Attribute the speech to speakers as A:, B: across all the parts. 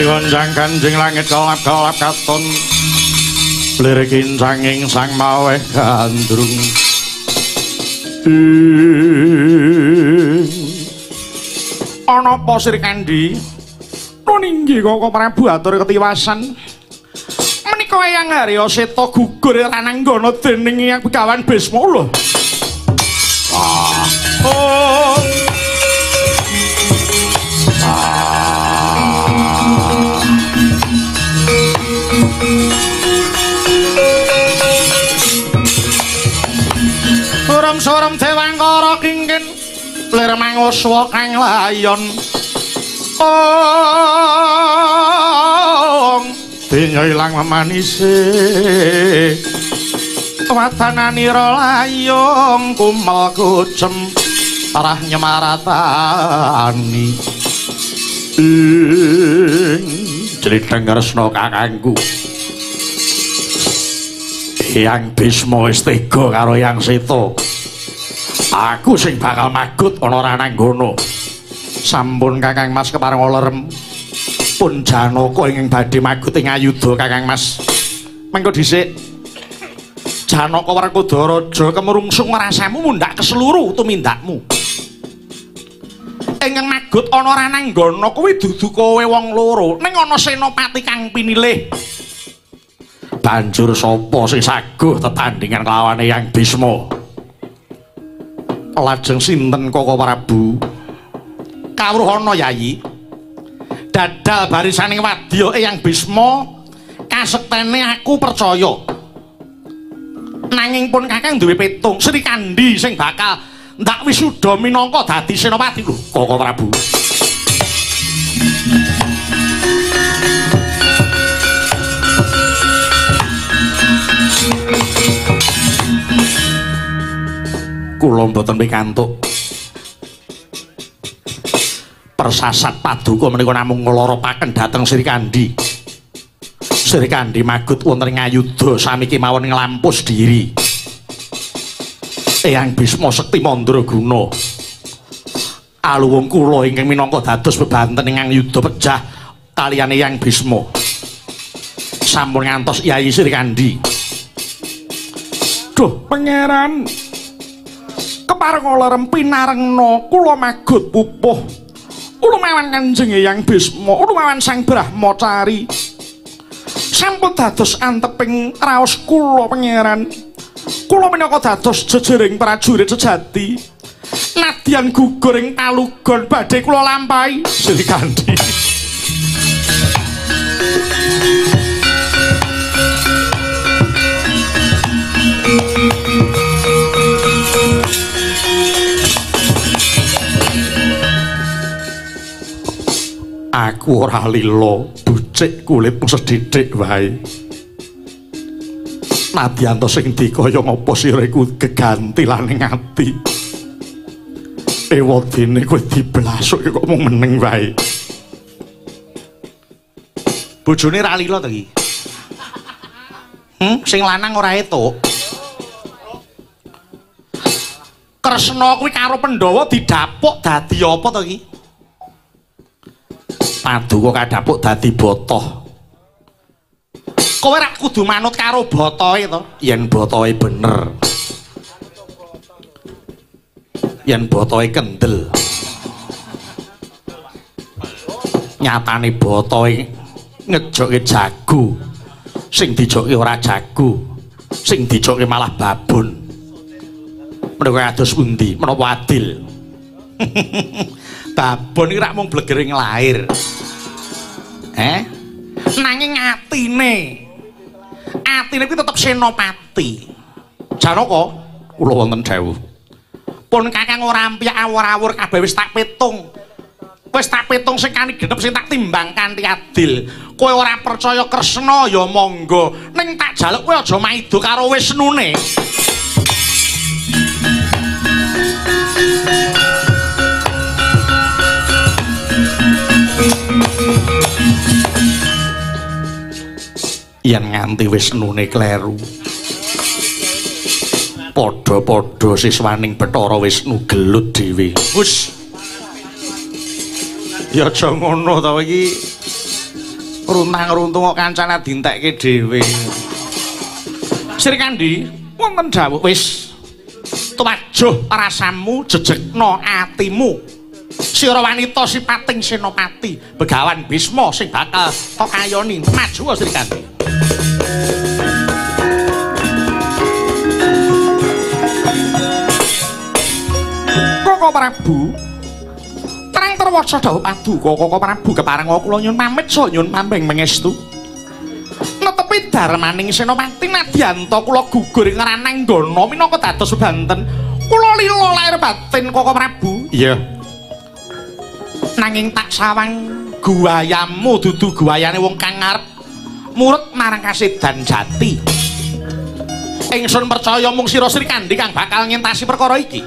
A: Gonjang kanjeng langit kelap-kelap katon lir kincanging sang maweh gandrung. Ana apa Sri Kandi? Nun inggih Koko Prabu atur ketiwasan. Menika Eyang Arya Seta gugur rananggana dening Eyang Begawan Bisma lho. Ah. Oh. Surem-surem dewangkara kingkin lir manguswa kang layon. Ong denya ilang memanise watananira layung kumel kucem arah nyemaratani. Ing jlidheng Kresna kakangku Eyang Bisma wis tega karo Eyang Seta. Aku sing bakal magut ana rananggana. Sampun Kakang Mas kepareng lerem. Pun Janaka ingkang badhe magut ing ayudha Kakang Mas. Mengko dhisik. Janaka Werkudara aja kemrungsung rasamu mundhak keseluruh tumindakmu. Ingkang magut ana rananggana kuwi dudu kowe wong loro, ning ana senopati kang pinilih. Banjur sapa sing saguh tetandhingan kelawan Eyang Bisma? Lajeng sinten Koko Prabu? Kawruh ana Yayi. Dadal barisaning wadya Eyang Bisma kasektene aku percaya. Nanging pun Kakang duwe petung Sri Kandi sing bakal ndak wisuda minangka dadi senopati lho Koko Prabu. Kula mboten pikantuk persasat paduka menika namung ngloropaken dhateng Sri Kandi. Sri Kandi magut wonten ing ayudha sami kemawon nglampus diri. Eyang Bisma sekti mandraguna. Aluwung kula ingkang minangka dados bebanten ing ayudha pejah kaliyan Eyang Bisma. Sampun ngantos Yayi Sri Kandi. Duh pangeran, kepareng lerem pinarengna kula magut pupuh. Lumawan Kanjeng Eyang Bisma, lumawan Sang Brahmacari. Sampun dados anteping raos kula pangeran. Kula minangka dados jejering prajurit sejati. Nadyan gugur ing palugon badhe kula lampahi Sri Kandi. Aku ora lila, bucik kulitmu sedhithik wae. Nadyan to sing dikaya ngapa sira iku geganti lan ing ati. Ewadene kowe diblasuk kok mung meneng wae. Bojone ra lila to iki? Sing lanang ora etuk. Kresna kuwi karo Pandhawa didapuk dadi apa to iki? Paduka kadhapuk dadi botoh. Kowe rak kudu manut karo botohe to? Yen botohe bener. Yen botohe kendel. Nyatane botohe ngejoke jago. Sing dijoke ora jago, sing dijoke malah babon. Menika kados pundi? Menapa adil? Babon iki rak mung blegering lair. Nanging atine. Atine kuwi tetep senopati. Janaka, kula wonten dawuh. Pun Kakang ora ampyak awur-awur kabeh wis tak pitung. Wis tak pitung sing kanthi genep sing tak timbang kanthi adil. Kowe ora percaya Kresna ya monggo, ning tak jaluk kowe aja maido karo Wisnune. Yen nganti Wisnune kleru, padha-padha siswaning Bathara Wisnu gelut dhewe. Wus. Ya aja ngono to iki. Runtang-runtung kok kancane dintekke dhewe. Srikandhi, wonten dawuh wis. Tuwajuh rasamu jejegna atimu. Sira wanita sipating senopati, Begawan Bisma sing bakal tok ayoni. Maju Srikandhi. Koko Prabu, terang terwaca dawuh paduka Koko Prabu kepareng kula nyuwun pamit saha nyuwun pambeng mengestu. Netepi darmaning senopati nadyanta kula gugur ing rananggana minangka dados bebanten. Kula lila lair batin Koko Prabu. Iya. Nanging tak sawang guayamu dudu guayane wong kang ngarep murut marang kasedan jati. Ingsun percaya mung sira Srikandhi kang bakal ngentasi perkara iki.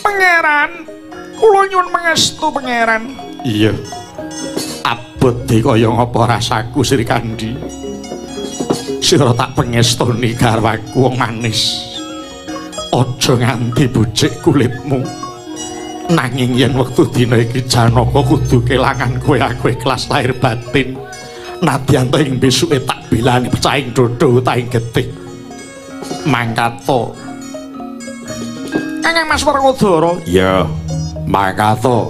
A: Pangeran, kula nyuwun pangestu pangeran. Iya. Abot kaya ngapa rasaku Srikandhi. Sira tak pengestoni garwaku wong manis. Aja nganti bucik kulitmu. Nanging yen wektu dina iki Janaka kudu kelangan kowe, aku ikhlas lahir batin. Nadyan ta ing besuke tak bilani pecahing dada utaing getih. Mangkata. Kakang Mas Werkudara. Iya, mangkata.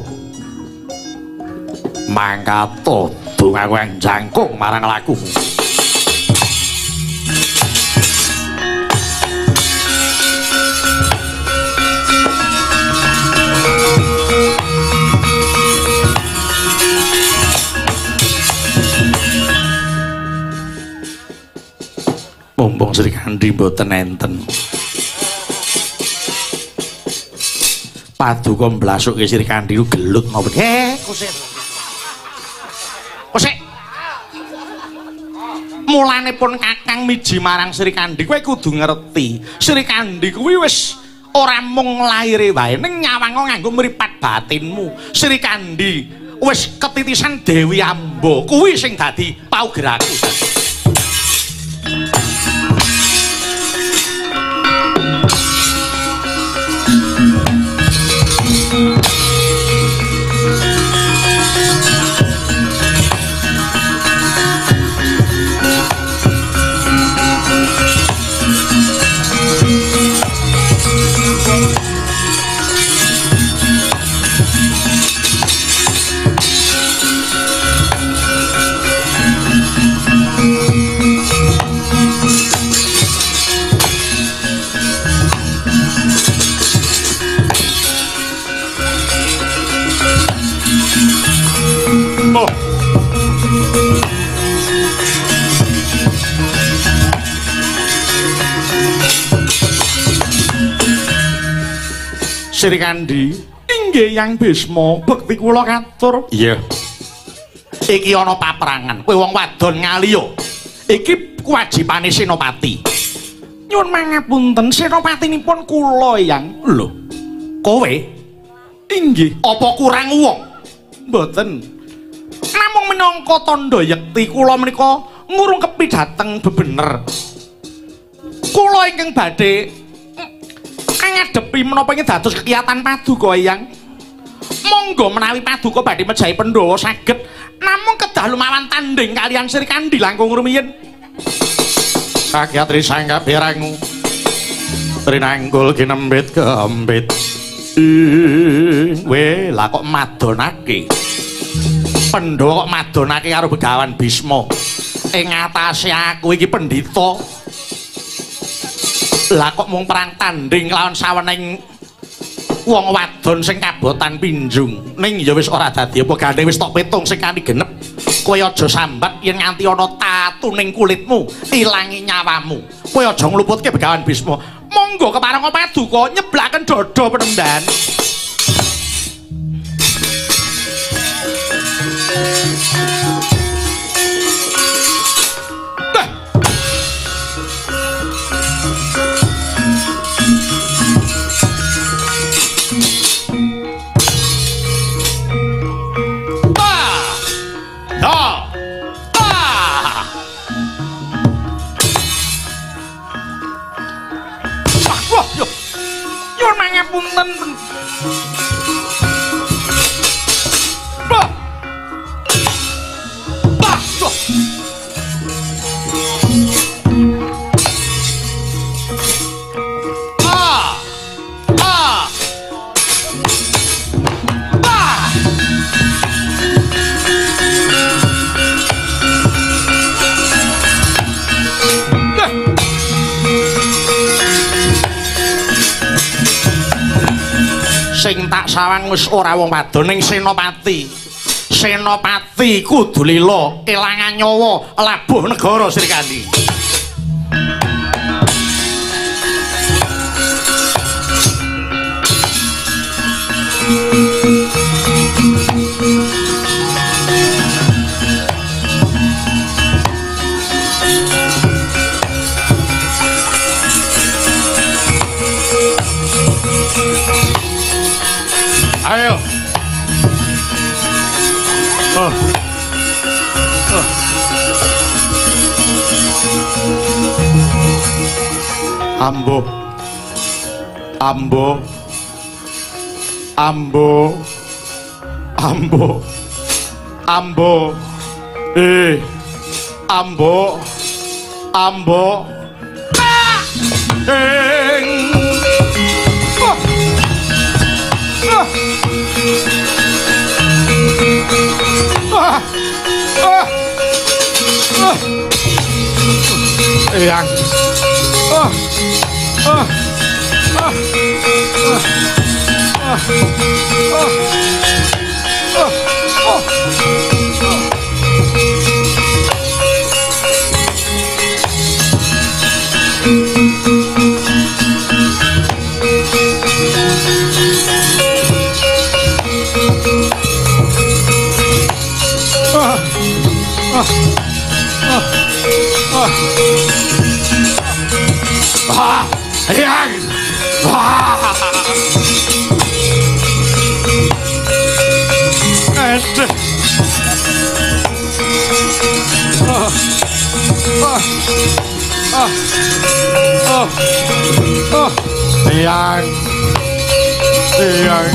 A: Mangkata dongaku jangkung marang lakumu. Mumpung Srikandhi mboten enten. Paduka mblasuk Srikandhi gelut napa? Kusik. Kusik. Mulane pun Kakang miji marang Srikandhi, kowe kudu ngerti. Srikandhi kuwi wis ora mung laire wae ning nyawang nganggo mripat batinmu. Srikandhi wis ketitisan Dewi Amba, kuwi sing dadi paugeraku. Srikandhi, inggih Yang Bisma, bekti kula katur. Iya. Iki ana paprangan, kowe wong wadon ngaliya. Iki kewajibane senopati. Nyuwun mangapunten, senopatinipun kula Yang. Lho, kowe? Inggih. Apa kurang wong? Mboten. Namung minangka tandha yekti kula menika ngurungkepi dhateng bebener. Kula ingkang badhe ngadepi menapa ingkang dados kekiyatan paduka Eyang. Monggo menawi paduka badhe mejahi Pandhawa saged, namung kedah lumawan tandhing kaliyan Srikandhi langkung rumiyin. Kakyat risang kabirangu trinanggul kinembit kembit. We lah kok madonake. Pandhawa kok madonake karo Begawan Bisma. Ing atase aku iki pendhita. Lah kok mung perang tanding lawan sawening wong wadon sing kabotan pinjung. Ning ya wis ora dadi apa gandeng wis tok pitung sing kanthi genep. Kowe aja sambat yen nganti ana tatu ning kulitmu, ilangi nyawamu. Kowe aja ngluputke Begawan Bisma. Monggo keparenga paduka nyeblaken dada penemban. Sing tak sawang wis ora wong wadon ning senopati. Senopati kudu lila kelangan nyawa labuh negara Srikandi. Ayo. Oh. Oh. Ambo. Ambo. Ambo. Ambo. Ambo. Ambo. Ambo. Ah! Oh. Ah. Ah. Ah. Ah. Eyang. Ah. Ah. Ah. Ah. Ah. Ah. Ah. Ah. Ah. Ah. Ah. Eyang. Ah. Aduh. Ah. Ah. Ah. Ah. Ah. Eyang. Eyang.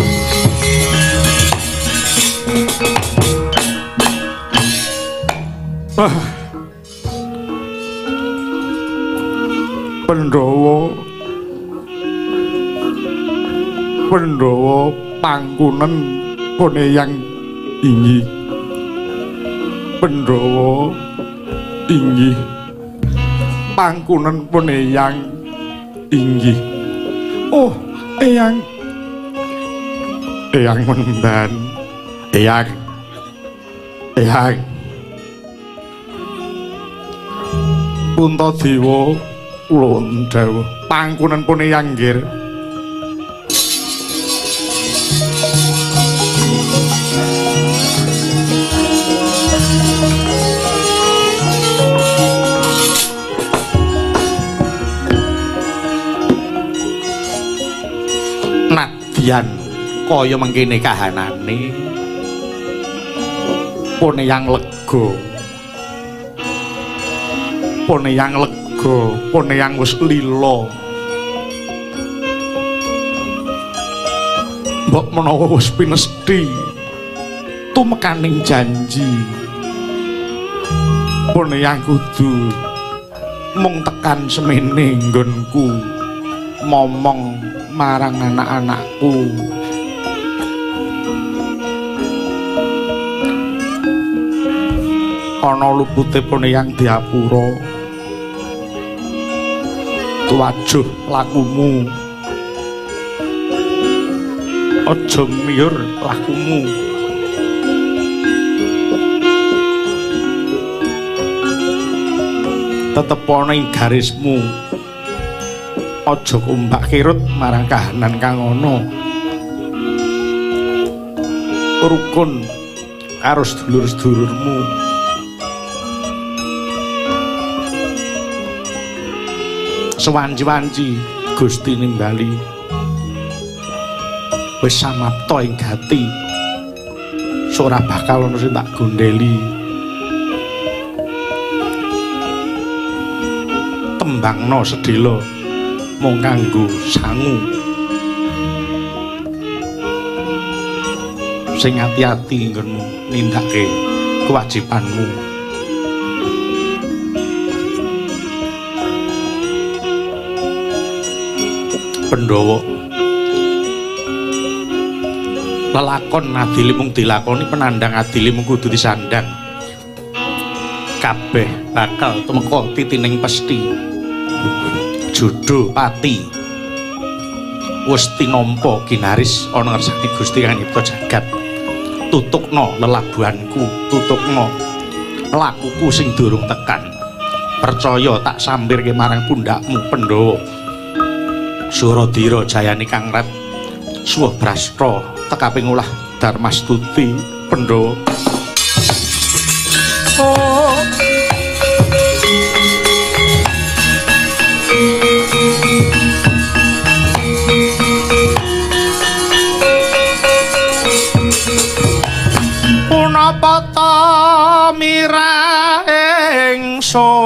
A: Ah. Pandhawa Pandhawa pangkunen pun eyang inggih. Pandhawa inggih. Pangkunen pun eyang inggih. Oh, eyang. Eyang menemban. Eyang. Eyang. Puntadewa kula wonten dawuh pangkunen pun eyang nggir. Nadyan kaya mengkene kahanane pun eyang lega. Pun eyang lega, pun eyang wis lila. Mbok menawa wis pinesthi tumekaning janji. Pun eyang kudu mung tekan semene nggonku momong marang anak-anakku. Ana lupute pun eyang diapura. Tuwajuh lakumu. Aja miyur lakumu. Tetep ana ing garismu. Aja kumbak kirut marang kahanan kang ana. Rukun karo sedulur-sedulurmu. Sewanci-wanci Gusti nimbali wis samapta ing gati. Ora bakal ana sing tak gondeli. Tembangno sedhela mung kanggo sangu. Sing ati-ati nggonmu nindakake kewajibanmu. Pandhawa, lelakon adili mung dilakoni, penandang adili mung kudu disandang. Kabeh bakal tumeka titining pesthi. Jodoh pati wis tinampa ginaris ana ngersane Gusti kang nyipta jagat. Tutukno lelabuhanku, tutukno lakuku sing durung tekan. Percaya tak sampirke marang pundhakmu Pandhawa. Suradira jayani kang rep suwah brasta tekaping olah Darmastuti Pandhawa. Oh. Punapa ta mirah ingsun?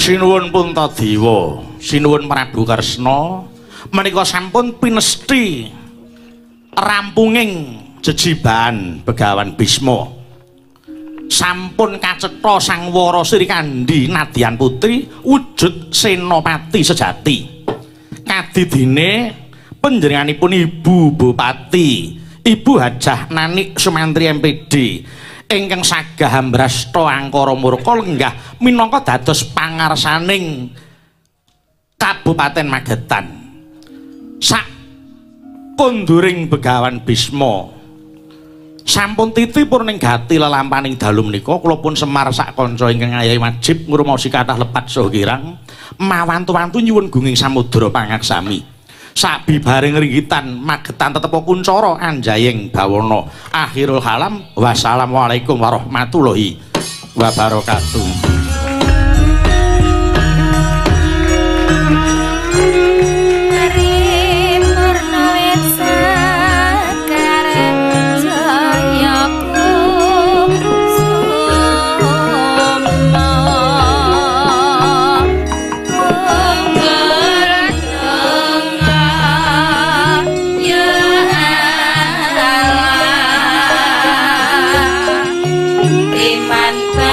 A: Sinuwun Puntadewa, sinuwun Prabu Kresna, menika sampun pinesthi rampunging jejibahan Begawan Bisma. Sampun kacetha Sang Wara Sri Kandi nadyan putri wujud senopati sejati. Kadidine panjenenganipun Ibu Bupati, Ibu Hajah Nanik Sumantri MPD. Ingkang sagah ambrasta angkara murka lenggah minangka dados pangarsaning Kabupaten Magetan. Sak konduring Begawan Bisma sampun titi purning gati lelampaning dalu menika kula pun Semar sak kanca ingkang ayahi wajib ngrumaosi kathah lepat saha kirang mawantu-wantu nyuwun gunging samudra pangaksami. Sabibaring ringgitan Magetan tetepa kuncara anjayeng bawana. Akhirul kalam, wassalamualaikum warahmatullahi wabarakatuh.
B: Iman.